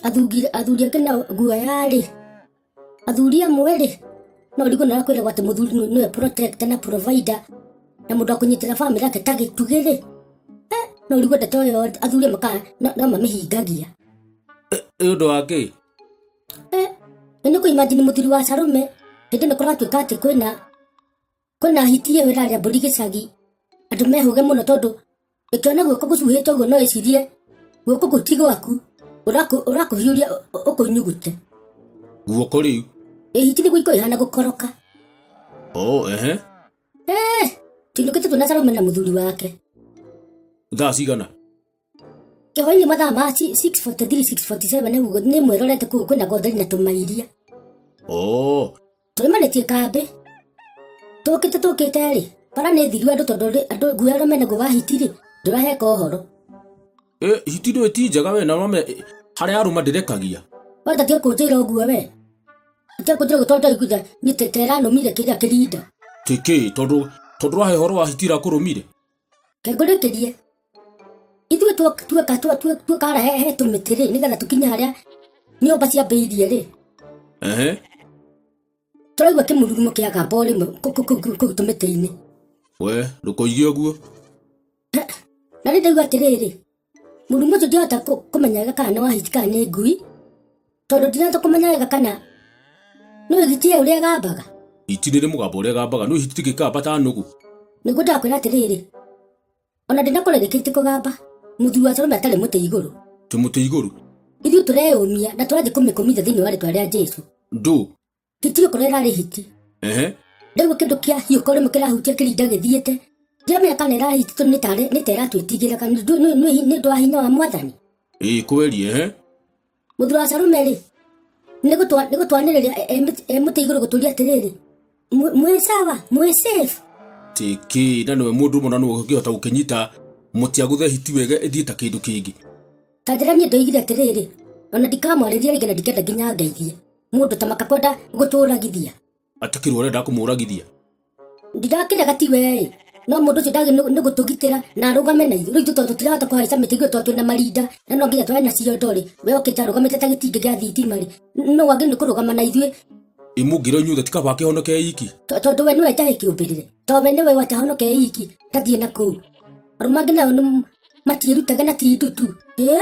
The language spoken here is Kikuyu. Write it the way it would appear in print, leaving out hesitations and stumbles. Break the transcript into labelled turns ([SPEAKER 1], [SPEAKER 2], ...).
[SPEAKER 1] Athuri athuri angĩ nao guoya-rĩ, athuri amwe-rĩ, no ũrigwo nĩ ũrĩa kwĩragwo atĩ mũthuri nĩwe protector na provider na mũndũ wa kũnyitĩra bamĩrĩ yake ta gĩtugĩ-rĩ, no ũrigwo ndeto ĩyo athuri amwe kana no mamĩhingagia.
[SPEAKER 2] Nĩ ũndũ wa kĩ?
[SPEAKER 1] Na nĩ ũkũ imagine mũthuri wa Salome hĩndĩ ĩno kũratuĩka atĩ kwĩna kwĩna hiti ĩyo ĩrarĩa mbũri gĩcagi, andũ mehũge mũno tondũ ĩkĩona guoko gũcuhĩte ũguo no ĩcirie guoko kũu ti gwaku ũrakũhiũria ũkũnyugute.
[SPEAKER 2] Guoko rĩu?
[SPEAKER 1] Ĩ hiti nĩguo ĩkoragwo ĩhana gũkoroka.
[SPEAKER 2] Oh, ehe.
[SPEAKER 1] Eh, tuinũkĩte twĩna Salome na mũthuri wake.
[SPEAKER 2] Thaa cigana?
[SPEAKER 1] Kĩhwainĩ mathaa ma 6:43 6:47 nĩguo nĩ mwĩrorete kũu kwĩna gotheri na tũmairia.
[SPEAKER 2] Oh.
[SPEAKER 1] Tũrĩmanĩtie kambĩ. Tũkĩte tũkĩte rĩ, bara nĩ thiru andũ tondũ andũ guoya ũrĩa menaguo wa hiti rĩ, ndũraheka ũhoro.
[SPEAKER 2] Ĩ, hiti ndũĩ ti njega we na ũrome harĩa arũma ndĩrekagia.
[SPEAKER 1] We ta tiga kũnjĩra ũguo we. Tiga kũnjĩra ũguo tondũ ndaiguitha niĩ ta ĩranũmire kĩrĩa kĩrinda.
[SPEAKER 2] Tĩkĩ tondũ tondũ ũrahe ũhoro wa hiti ĩrakũrũmire.
[SPEAKER 1] Reke ngũrĩkĩrie. Ithuĩ tuoka tuoka harĩa he tũmĩtĩ rĩ, nĩgetha tũkinye harĩa nyũmba ciambĩirie rĩ.
[SPEAKER 2] Ehe.
[SPEAKER 1] Tũraigua kĩmururumo kĩagamba o rĩmwe kũu tũmĩtĩ-inĩ.
[SPEAKER 2] We ndũkoige ũguo.
[SPEAKER 1] Na rĩu ndaigua atĩrĩrĩ, mũrimũ ũcio ndihota kũmenya wega kana nĩ wa hiti kana nĩ ngui, tondũ ndirahota kũmenya wega kana nĩ hiti ĩyo ũrĩa ĩgambaga.
[SPEAKER 2] Hiti nĩ ĩrĩ mũgambo ũrĩa ĩgambaga, no hiti ndĩngĩgamba ta nũgũ.
[SPEAKER 1] Nĩguo ndakwĩra atĩrĩrĩ, ona ndĩnakora ĩrĩkĩtie kũgamba, mũthuri wa Salome atarĩ mũtĩ igũrũ.
[SPEAKER 2] Tĩ mũtĩ igũrũ?
[SPEAKER 1] Ithuĩ tũreyũmia na tũrathiĩ kũmĩkũmithia thĩinĩ wa rĩtwa rĩa Jesũ.
[SPEAKER 2] Ndũ?
[SPEAKER 1] Hiti okorwo ĩrarĩ hiti.
[SPEAKER 2] Ehe.
[SPEAKER 1] Ndaigua kĩndũ kĩa hiũka rĩmwe kĩrahutia kĩrinda gĩthiĩte. Ndiramenya kana ĩrarĩ hiti tondũ nĩ nĩ ta ĩratwĩtigĩra kana nĩ ũndũ wa hinya wa mwathani.
[SPEAKER 2] Ĩĩ kweli ehe.
[SPEAKER 1] Mũthuri wa Salome rĩ, nĩ gũtwanĩrĩria e mũtĩ igũrũ gũtũria atĩrĩrĩ, mwĩ sawa, mwĩ safe.
[SPEAKER 2] Tĩkĩ na nĩwe mũndũ ũmwe na nĩwe ũngĩhota gũkĩnyita mũtĩ agũthe hiti wega ĩthiĩ ta kĩndũ kĩngĩ.
[SPEAKER 1] Ta njĩra niĩ ndoigire atĩrĩrĩ, ona ndikamwarĩria rĩngĩ na ndikenda nginya ngeithie mũndũ ta maka kwenda gũtũragithia.
[SPEAKER 2] Atakĩrwo ũrenda kũmũragithia.
[SPEAKER 1] Ndidakĩrega ti we-ĩ, no mũndũ ũcio ndagĩ nĩ gũtũgitĩra na arũgame na ithuĩ. Rĩu ithuĩ tondũ tũtirahota kũhaica mĩtĩ igũrũ tondũ twĩna marinda na no nginya twae na ciondo rĩ, we okĩte arũgamĩte ta gĩtingĩ gĩa thitima rĩ, no wagĩrĩirwo nĩ kũrũgama na ithuĩ.
[SPEAKER 2] Ĩ mũngĩra inyuothe ti kaba akĩhonoke iki.
[SPEAKER 1] Tondũ we nĩwe njahĩ kĩũmbĩrĩre, tondũ we nĩwe watahonoke iki, ndathiĩ na kũu. Arũme angĩ nao nĩ matiĩrutaga na ti ndutu. Ĩ?